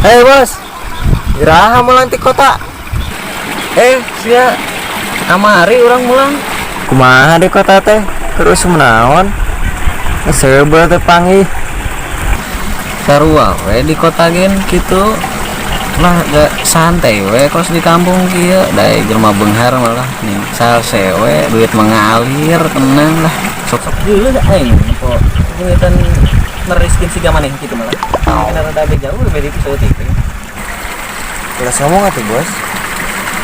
Hei bos, iraha mulang ti kota. Sia kamari urang mulang. Kumaha di kota teh? Terus menaon? Seubeuh teh panggih. Sarua we di kota gen kitu. Lah gak santai we kos di kampung kieu, da jelema beunghar malah nih salse we duit mengalir tenang lah. Sok-sok geuleuh aing kok duitan meriskin siga maneh kitu malah. Kena rada agak jauh lebih itu saeutik. Ulah sombong atuh bos.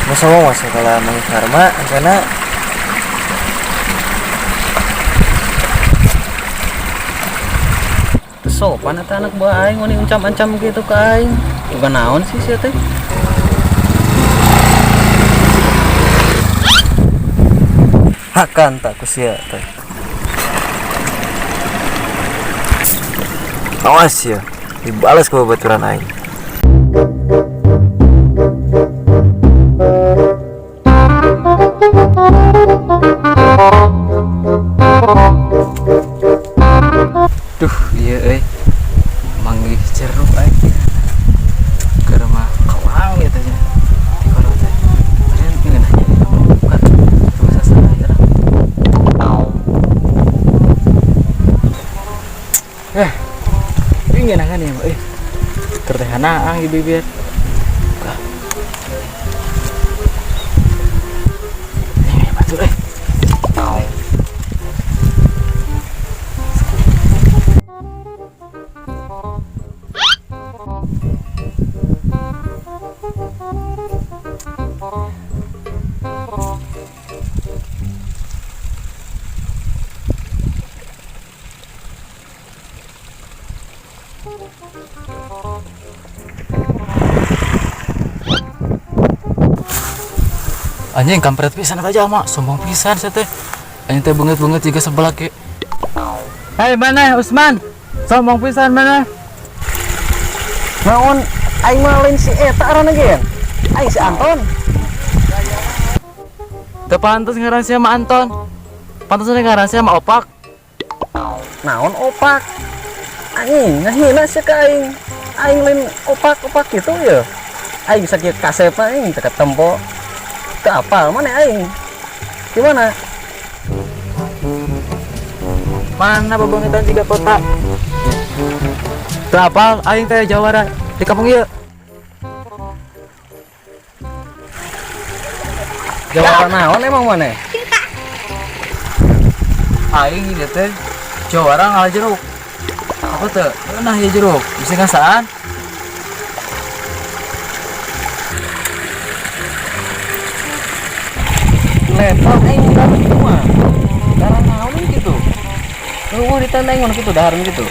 Mau sombong mah sekolah manggih karma ancana. Sopan eta anak buah aing wani uncam-ancam gitu ke aing. Bukan naon sih sia teh. Hakan tak ku sia teh. Awas ya, dibalas ku babaturan aing. Duh, iya euy. Manggih jeruk aing. Keur mah kawang gitu nya. Di kono teh. Kalian ngeunah nya buka. Tuh sasana ya. Ini ngeunangan ya, euy. Keur teh hanaang di bibir. Buka. Ini batu euy. Anjing kampret pisan aja mak, sombong pisan saya teh. Anjing teh banget-banget juga sebelah ke. Hei mana Usman? Sombong pisan mana? Naon aing mah lain si eta arana ge. Aing si Anton. Teu pantes ngaran sia mah Anton. Pantes ngaran sia mah Opak. Naon Opak? Anjing ngahina sia ka aing. Aing lain opak-opak gitu ya. Aing sakieu kasep aing teu ketempo. Teu apal mana aing? Gimana? Mana bebengetan jiga kota? Teu apal aing teh jawara di kampung ieu. Jawara naon emang mana? Aing ieu teh jawara ngalah jeruk. Apa teu? Nah ieu jeruk, bisa ngasaan. Level aing dahar gitu mah. Dahar naon gitu. Eueuh ditanda aing mah kitu dahar gitu.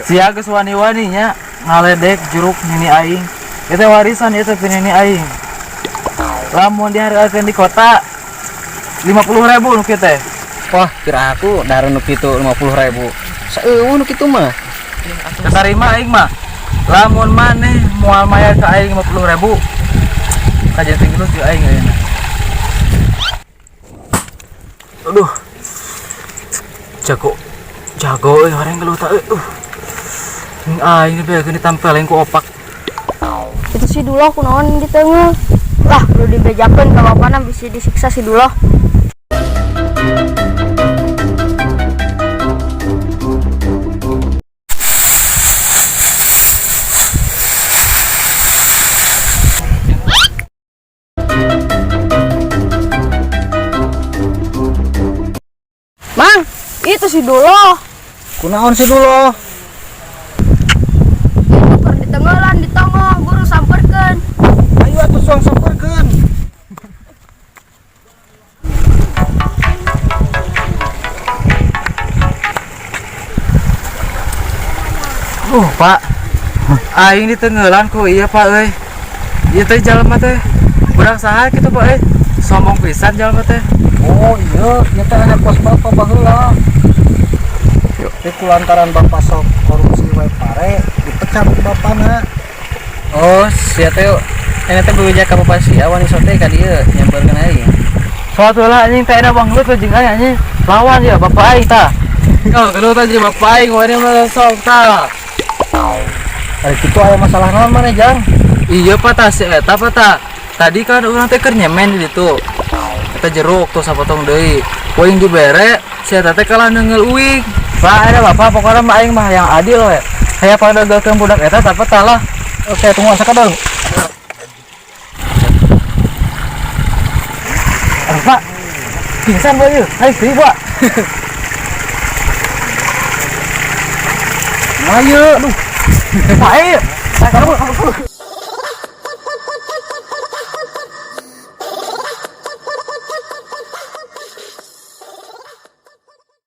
Sia geus wani-wani nya ngaledek jeruk nini aing. Eta warisan ieu teh nini aing. Lamun dihareukeun di kota 50.000 nu kieu teh. Wah, kira aku dahar nu kitu 50.000. Saeueuh nu kitu mah. Katarima aing mah. Lamun maneh moal mayar ka aing 50.000. Kajeun teh geus aing ayeuna. Aduh. Jago. Jago euy horeng geluh ta euy. Aing beakeun ditempeleng ku opak. Itu si Duloh kunaon di tengah. Lah, perlu dibejakeun ka bapana bisi disiksa si Duloh. Mang, itu si Duloh. Kunaon si Duloh? Itu keur ditenggelan di tonggoh, buru samperkeun. Ayo atuh suang samperkeun. Pak. Aing ditenggelan ku iya Pak euy. Ieu teh jalma teh. Budak saha kitu Pak euy? Sombong pisan jalma teh. Oh iya, ieu teh anak kos bapak baheula. Teh kulantaran bapak sok korupsi wae pare, dipecat ku bapana. Oh, sia teh ini teh bebeja ka bapak sia wani sote ka dieu nyamperkeun aing. Suatu lah anjing teh ada banglut jeung aing anjing. Lawan ya bapak aing tah. Oh, geluh tah jeung bapak aing wae mah sok tah. Ari kitu aya masalah naon maneh, Jang? Iya Pak tah si eta Pak tah. Tadi kan urang teh keur nyemen di ditu. Eta jeruk tuh sapotong deui. Ku aing dibere, si eta teh kalah neunggeul uing. Pak, ada bapak pokoknya mah aing mah yang adil we. Hayang pangdagelkeun budak eta tapi tah lah. Oke, tunggu sakedeng. Aduh, Pak. Pingsan Pak ieu. Ayo deui, Pak. Ayo, aduh. Pak, ayo. Kabur, kabur.